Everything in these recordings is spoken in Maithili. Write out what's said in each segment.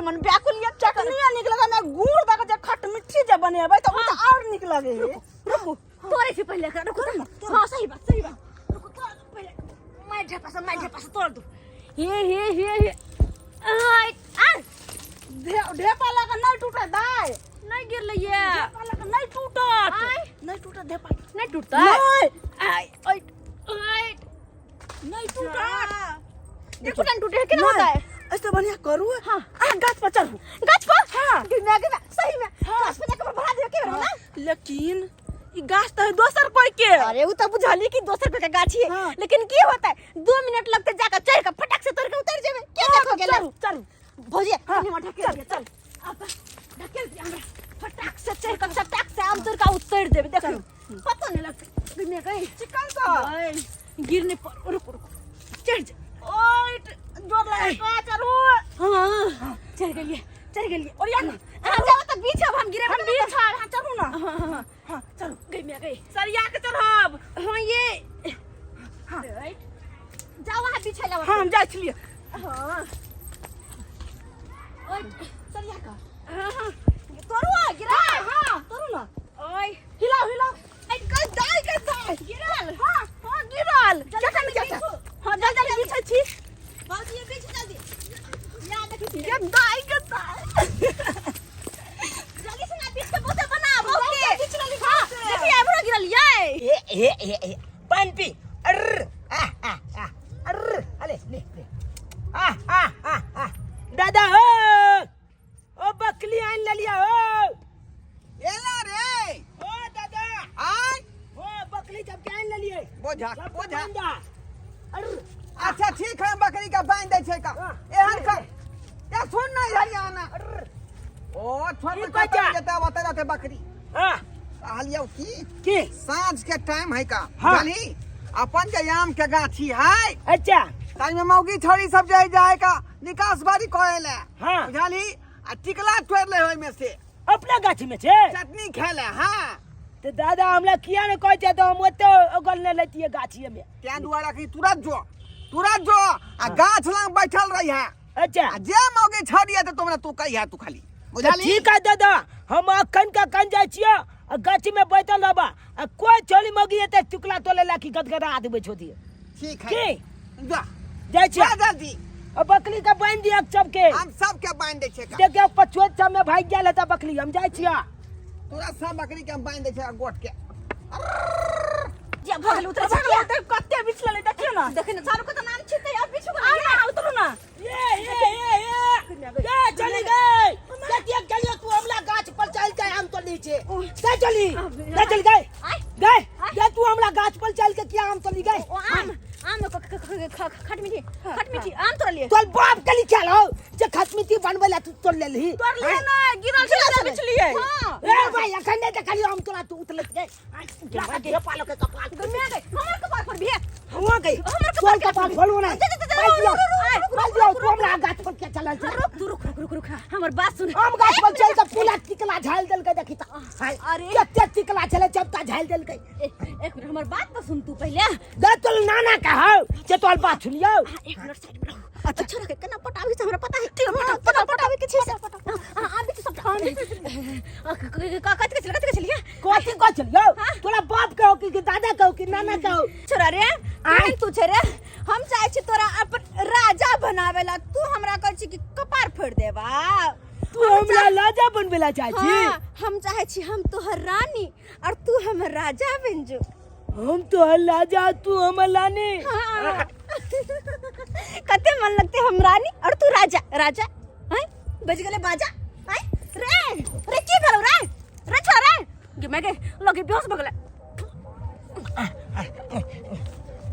मन व्याकुल ये चटनी नीक लगे में गुड़ दऽ के जे खट मिट्टी जे बनेबै तऽ ओ तऽ आओर नीक लगे है। रुकू तोड़े छी पहिले एकरा रुकू तऽ। हाँ सही बात सही बात रुकू तोड़ दू पहिले मारि ढेपा से मारि ढेपा से तोड़ दू हे हे हे हे आय आ ढेपा लगे नहि टूटे दाय नहीं गिरलै ये ढेपा लगे नहि टूटत आय। नहि टूटत ढेपा नहीं टूटतै नहि आय ओइ ओइ नहीं टूटत देखो ना टूटे केना होता है ऐसे बढ़िया करू हाँ। आ गाछ पर चढ़ू गाछ पर हाँ। गिरना गिरना सही में हाँ। गाछ पर जाके भरा दियो के ना लेकिन ई गाछ तो है दोसर कोई के अरे वो तो बुझली कि दोसर कोई के गाछ है हाँ। लेकिन की होता है 2 मिनट लगते जाकर चढ़ के फटक से तोड़ के उतर जेबे के देखो गेले चढ़ू चढ़ू भौजी हाँ, कनी ढकेल चल, दियो, चल। अब ढकेल दियो हमरा फटाक से चढ़ के चटाक से आम तोड़ के उतर देबे देखो पता नहीं लगते गिरने गई चिकन से गिरने पर रुक रुक चढ़ जा ओए जोर लगा के चढ़ू हाँ चढ़ गेलिए चढ़ गेलिए और यार हाँ जाओ तो बीच अब हम गिरे हम बीच हाँ चढ़ू ना हाँ हाँ हाँ हाँ चढ़ू गई मैं गई सरिया के चढ़ब हाँ ये हाँ। राइट जाओ वहाँ पीछे लाओ हाँ हम जाइ छलिए हाँ ओए सरिया के हाँ हाँ तोरू आ गिरा हाँ तोरू ना ओए हिलाओ हिलाओ ऐ गई दाई गई दाई गिरल हाँ हाँ गिरल जल्दी जल्दी जल्दी जल्दी हाँ जल्दी जल्दी पीछे छी बाबूजी ये पीछे जल्दी यहाँ देखी छी ये दाई के दाई जल्दी से ना पीछे बहुते बना बहुते बहुते बीच लेली हाँ से। देखिए एमरो गिरल ये ए ए ए ए पान पी अर्र आ आ आ अर्र अले ले ले आ आ आ आ दादा हो ओ बकली आन ललिया हो एला रे ओ दादा आय ओ बकली जब के आन ललिए बोझा सबके बोझा बांध दा। अर्र अच्छा ठीक है बकरी का बांध दे छै का हाँ। एहन कर या सुन ना इधर आना अर्र ओ छोड़ की में बच्चा? जेता बता रहते बकरी हां कहलियौ की की साँझ के टाइम है का हाँ। जानी अपन जे आम के गाछी है अच्छा ताहि में मौगी छोड़ी सब जाए जाए का निकास बारी करे ले हाँ। बुझाली आ टिकला तोड़ ले ओहि में से अपना गाछी में छे चटनी खाए ले हाँ तो दादा हमरा किया ने कहै छै तऽ हम ओते ओगल ने लेतियै गाछिए में तें दुआरे कि तुरंत जो तुरंत जो आ गाछ लग बैठल रही है अच्छा आ जे मौगी छोड़ी है तो तुमरा तू कही है तू खाली बुझाली ठीक है दादा हम अखन के अखन जाइ छियै आ गाछी में बैठल रहबा आ कोई छोली मौगी एते चुकला तोले ला की गदगदा देबै छोदी ठीक है की जा जाइ छियै जा जल्दी आ बकरी के बांधि दियक सबके हम सबके बांधि दै छियै का। देखियौ पछुआ सब में भागि गेल हेतै बकरी हम जाइ छियै तोरा सब बकरी के हम बांधि दै छियै गोट के जे भगल उतर भगल उतर कते बिछललै देखियौ ना देखिन चारू के तऽ नाम छितै और बिछु आ ना उतरू ना ये ये ये ये ये चली गई कतिया चलियो तू हमला गाछ पर चल के आम तो नीचे से चली से चल गई आय। गई ये तू हमला गाछ पर चल के किया आम तो ली गई ओ आम आम खट मीठी खट मीठी आम तोड़ लिए तोर बाप के लिखल हो जे खसमिती बनबै ला तू तोड़ लेलही तोड़ लिए ना गिरल छलै बिछलियै हां ए भाई अखन नहीं देखलियो हम तोरा तू उतलत गई के पालो के कपाल गमे गई हमर कपार पर भी हुआ गई हमर तोर कपार कपाल खोलू ना जा, जा, जा, भाई दियो रुक, रुक, भाई दियो तू हमरा गाछ पर क्या चलल छै रुक तू रुक रुक रुक रुक हमर बात सुन आम गाछ पर चल के पूरा टिकला झाल देलकै देखी त अरे। कते टिकला छलै चपता झाल देलकै एक मिनट हमर बात तो सुन तू पहले दे तोर नाना कहौ जे तोर बात सुनियौ हाँ, एक मिनट साइड में रहो अच्छा छोरा के केना पटाबी से हमरा पता है पटा पटा पटाबे के छै हां आ बीच सब कथि के छलै कथि के छलियै कथी कहै छलियौ तोरा बाप कहौ कि दादा कहौ कि नाना कहौ छोरा रे केहन तू छै रे हम चाहै छी तोरा अपन राजा बनावे ला तू हमरा कहै छी कि कपार फोड़ देबा तू हमरा राजा बनबै ला चाहै छी हाँ, हम चाहै छी हम तोहर रानी और तू हमर राजा बन जो हम तोहर राजा तू हमर रानी हाँ। कते मन लगते हम रानी और तू राजा राजा हैं बज गेले बाजा हैं रे रे की भेलौ रे रे छोरा गे मैं गे लगे बेहोश भऽ गेलै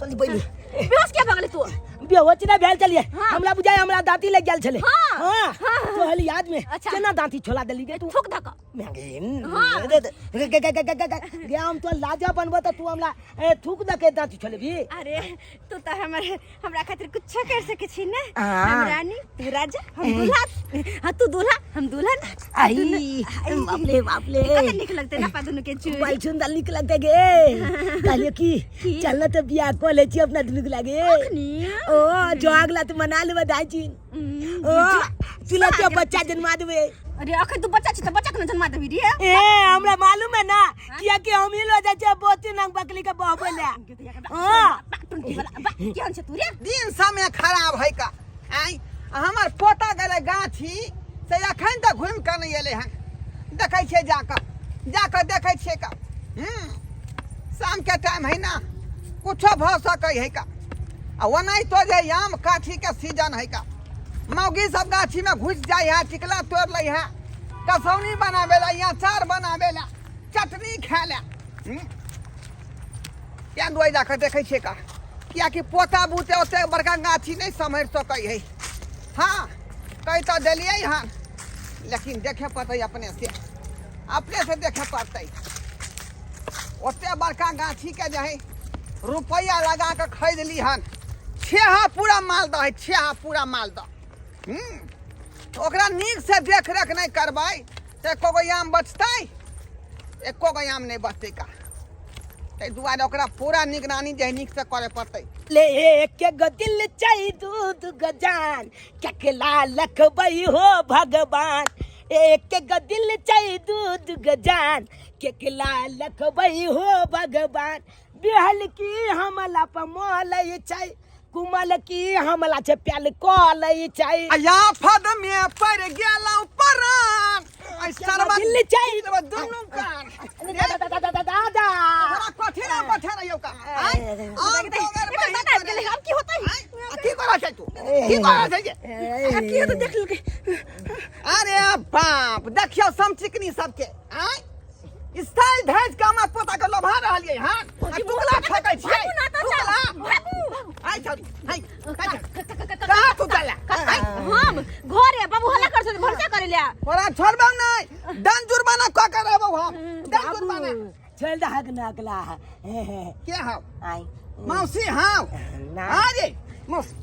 तनी बैलू बेहोश किया भऽ गेलै तू बेहोश नहि भेल छलियै हाँ। हमरा बुझाय हमरा दाँती लागि गेल छलै हाँ। हाँ हाँ। तोहर याद में अच्छा। केना दाँती छोला देली गे तू थूक धक हाँ। गे हम तो लाजा बनबो तऽ तू हमरा थूक दऽ के दाँती छोलेबी अरे तू तो हमर हमरा खातिर कुछ कर सके छी ने हाँ। हम रानी तू राजा हम दूल्हा हाँ तू दूल्हा हम दुल्हन आई बाप रे बाप रे कते नीक लगते ना पा दुनू के चूड़ी बड़ी सुंदर नीक लगते गे कहलियो की की? चल ना तो बियाह कऽ लै छी अपना दुनू के लागे अखनी ओ जोआग ला तो मना लेबै दाई जी ओ तुरंते बच्चा जन्मा देबै। अरे अखन तू बच्चा छी त बच्चा के न जन्मा देबी रे। ए हमरा मालूम है ना, किया कि हम ही लो जाइ छियै बहुत नंग बकली के बहबै ले। हां टुंटी वाला बा केहन छै तू रे? दिन समय खराब है का। आँय, आ हमर पोता गेलै गाछी से एखन तक घुमि कऽ नहि एलै हन। देखै छियै जाकऽ, जाकऽ देखै छियै का। शामके टाइम है ना, कुछो भऽ सकै है का। आ ओनाहितो जे आम काठीके सीजन है का, मौगी सब गाछीमे घुसि जाइ है, टिकला तोड़ि लै है, कसौनी बनाबै ला, अचार बनाबै ला, चटनी खाय ला। तें दुआरे जाकऽ देखै छियै का, कियाकि पोता बुते ओते बड़का गाछी नहि सम्हरि सकै है। हाँ कहि तऽ देलियै हन, लेकिन देखे पड़तै अपने से, अपने से देखे पड़तै। ओते बड़का गाछीके जे है रुपैआ लगा कऽ खरीदली हन, छेहा पूरा मालदह है, छेहा पूरा मालदह। ओकरा नीक से देख रेख नहि करबै तऽ एको गो आम बचतै? एको गो आम नहि बचतै का। ताहि दुआरे ओकरा पूरा निगरानी जे है नीक से करे पड़तै। ले एक गो दिल चाही दू दू गो जान, केकला लखबै हो भगवान। एक गो दिल चाही दू दू गो जान, केकला लखबै हो भगवान। बिहल की हमला पर मोलै छै, कुमल की हमला छै प्याल कलै छै। आ आफत में पड़ गेलौं परान, ऐ सरबत दिल चाही दुनू कान। दादा दादा दादा दादा, हमरा कथी ना बैठे रहियौ का? आँय? आम तोगर एकर बही दादा आबि करे। गेलै, आब की होतै? आँय? आ की करै छै तू? की करै छै जे? आब की होतै देख लेलकै। अरे बाप, देखियौ समचिकनी सबके। आँय? स्टाइल धैज के हमर पोता के लोभा रहलियै हन। आ टुकला फेकै छियै। भागू ना तऽ टुकला। भागू। आइ छौरी, आइ, आइ छौरी। कहाँ तू चलला? आइ, हम घरे बाबू हल्ला कर छथि, भरोसा करे ले। तोरा छोड़बौ नहि, दंड जुर्माना कऽ के रहबौ हम। दंड जुर्माना। चल दहक ना अगला। के हौ? आई मौसी हौ। ना। हाँ रे, मौसी।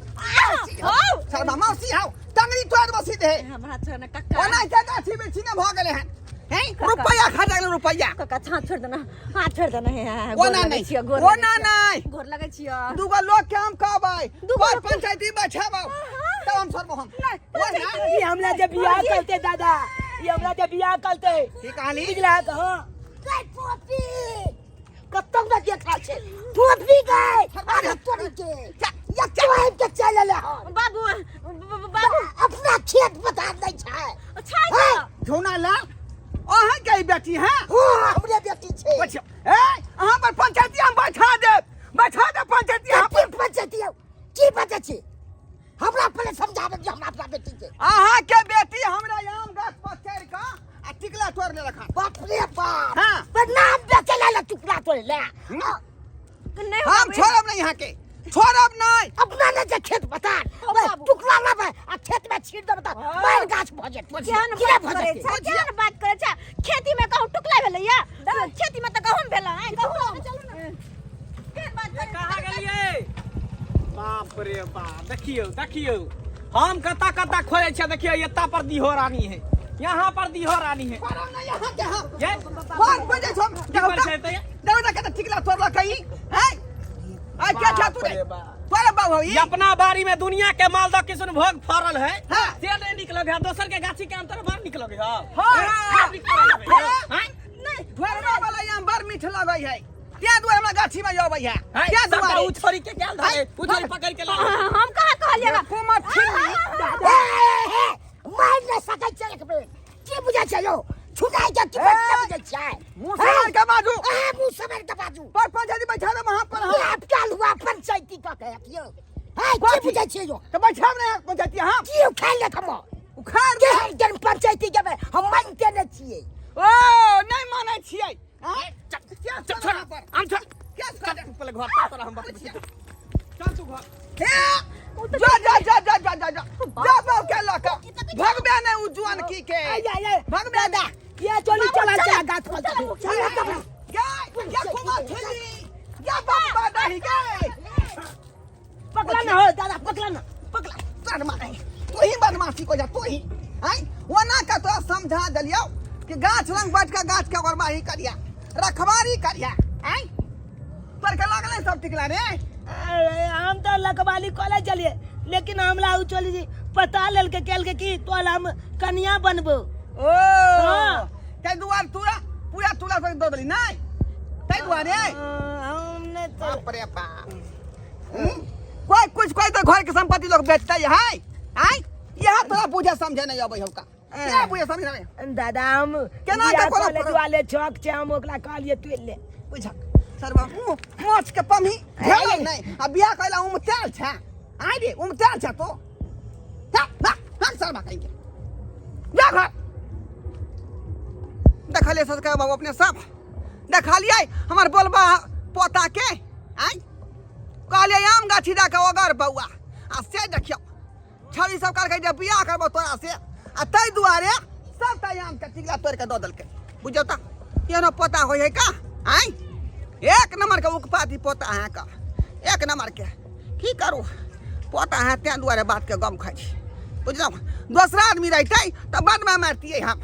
हौ। सरबा मौसी हौ, टंगरी तोड़ बसी दे। हमरा छोड़ ना कक्का। ओना के गाछी बिरछी ने भऽ गेलै हन। हैं? रुपैआ खा गेलै रुपैआ। कक्का हाथ छोड़ देना, हाथ छोड़ देना हे। ओना नहि, ओना नहि। गोर लगै छियो। दूगो लोग के हम कहबै, दूगो पर लोग के- पंचायती बैठेबौ, तब हम छोड़बौ हम। ओना ई हमला जे बियाह करते दादा, ई हमला जे बियाह करते। की कहली? बुझला हां। गै पोपी, कतौ ने देखा छै पोपी गै। अरे तोरी के या चुआइ के चल एले हन। बाबू, बाबू अपना खेत बता दै छै। छै तऽ। झोना लाल, अहाँ के ई बेटी है? हाँ, हमरे बेटी छै। बैठियौ। ए, अहाँ पर पंचायती हम बैठा देब, बैठा देब पंचायती अहाँ पर। की पंचायती हौ? की बजै छी? हमरा पहिले समझाबै दियौ हमरा अपना बेटी के। अहाँ के बेटी हमरा आम गाछ पर चढ़ि कऽ आ टिकला तोड़ लेलक हन। बाप रे बाप। हाँ। पर नाम बेचे ला टुकड़ा तोड़े ले। नहि हम बाबू। छोड़ब नहीं यहाँ के, छोड़ब नहीं। अपना ने जे खेत बता, ओ बाबू। टुकड़ा लाबे आ खेत में छीट देबे त मार गाछ भ जेतै। केहन कीड़ा बात भऽ करै जेतै। छै, केहन बात करै छै? खेती में कहूँ टुकला भेलैया? खेती में तऽ गहूम भेलै, आँय, गहूम। केहन बात करै छै? कहाँ गेलियै? बाप रे बाप, देखियौ देखियौ, हम कता कता खोजै छियै। देखियौ एता पर दीहो रानी है, यहाँ पर दीहो रानी है। छोड़ब नहीं यहाँ के हम। ये फोन बजे छो। की करै छै एतऽ? देखो ना कते टिकला तोड़लक ई। हैं? आ क्या छा तू रे? बाप रे बाप। तोरा बाबू हौ ई? ई अपना बाड़ी में दुनिया के मालदह किशन भोग फड़ल है, हाँ। से नहीं निकल गया, दोसर के गाछी के अंतर बड़ निकल गया। हाँ। निकल गया। हाँ? नहीं, ढोरबा वाला आम बड़ मीठ लगै है। क्या दुआरे हमरा गाछी में अबै है? है, क्या सबटा दुआरे? उ छोरी के गेल धरे, उ छोरी पकड़ के ला। हम कहाँ कहलियै? कुमर छिन्नी। हे, हे, मारि नहि सकै छै एक बेर। की बुझै छै यौ? छुटाइ के की बात नहि बुझै छै? मुँह सम्हार के बाजू। अहाँ मुँह सम्हार के बाजू। पर पंचायती बैठा दे वहाँ पर हम। बाप काल हुआ पंचायती कऽ के यौ। हे, की कथी? बुझै छियै यौ? तऽ बैठाब ने पंचायती हम। की उखाड़ि लेत हमर? उखाड़ दे। केहन केहन पंचायती जेबै हम मानिते नहि छियै। ओ नहि मानै छियै। आँय? चल चल छोड़, हम छोड़। क्या चल तू पहले घर पर, तोरा हम बतबै छी। चल तू घर। हे, जा जा जा जा जा जा जा जा बाबू के लऽ कऽ भगबे नहि उ जुआन की के। आई आई आई भगबे दादा, ये चली चला चला गाछ पर चल। चल तब। गे या कुमार खेली या बाबा दही गे। पकड़ा ना हो दादा, पकड़ा ना, पकड़ा। तोर मारे तू ही बदमाशी को जा तू ही। आय ओना के तोरा समझा देलियौ कि गाछ लंग बैठ के गाछ के ओगरबाही करिया, रखवारी करिया। आय तोर के लागलै सब टिकला रे? अरे हम तो लकवाली कॉलेज चलिए, लेकिन हमला उ चली जी पता लेलकै, कहलकै कि तोरा हम कनिया बनबो। ओ। हाँ। ताहि दुआरे तोरा पूरा तुला सब दऽ देली नहि, ताहि दुआरे? हम नहि तऽ बाप रे बाप। कोई कुछ कोई तो घर के संपत्ति लोग बेचते है। आय यह तोरा बुझे समझे नहीं अबै हौका, यह बुझे समझे नहीं। दादा, हम केना के बियाह कोनो कॉलेज वाले चौक छै, हम ओकरा कहलिए तोड़ि ले। बुझक सरवा मुँह माछ के पम्ही भेलै नहीं आ बियाह कैला उमताल छै। आय रे, उमताल छै तो हा हा हा, सरवा कहीं के जा घर देखलिए सरकार बाबू, अपने सब देखलिए हमर बोलबा पोता के। आय कहलिए आम गाछी दऽ कऽ ओगर बौआ, आ से देखियौ छड़ी सब कहलकै जे बियाह करबो तोरा से, आ ताहि दुआरे सबटा आम के टिकला तोड़ि कऽ दऽ देलकै। बुझियौ तऽ एहनो पोता होइ है का? आँय, एक नंबर के उकपाती पोता अहाँके, एक नंबर के। की करू, पोता है तें दुआरे बात के गम खाइ छी, बुझलहुँ? दोसरा आदमी रहितै तऽ बदमे मारतियै हम।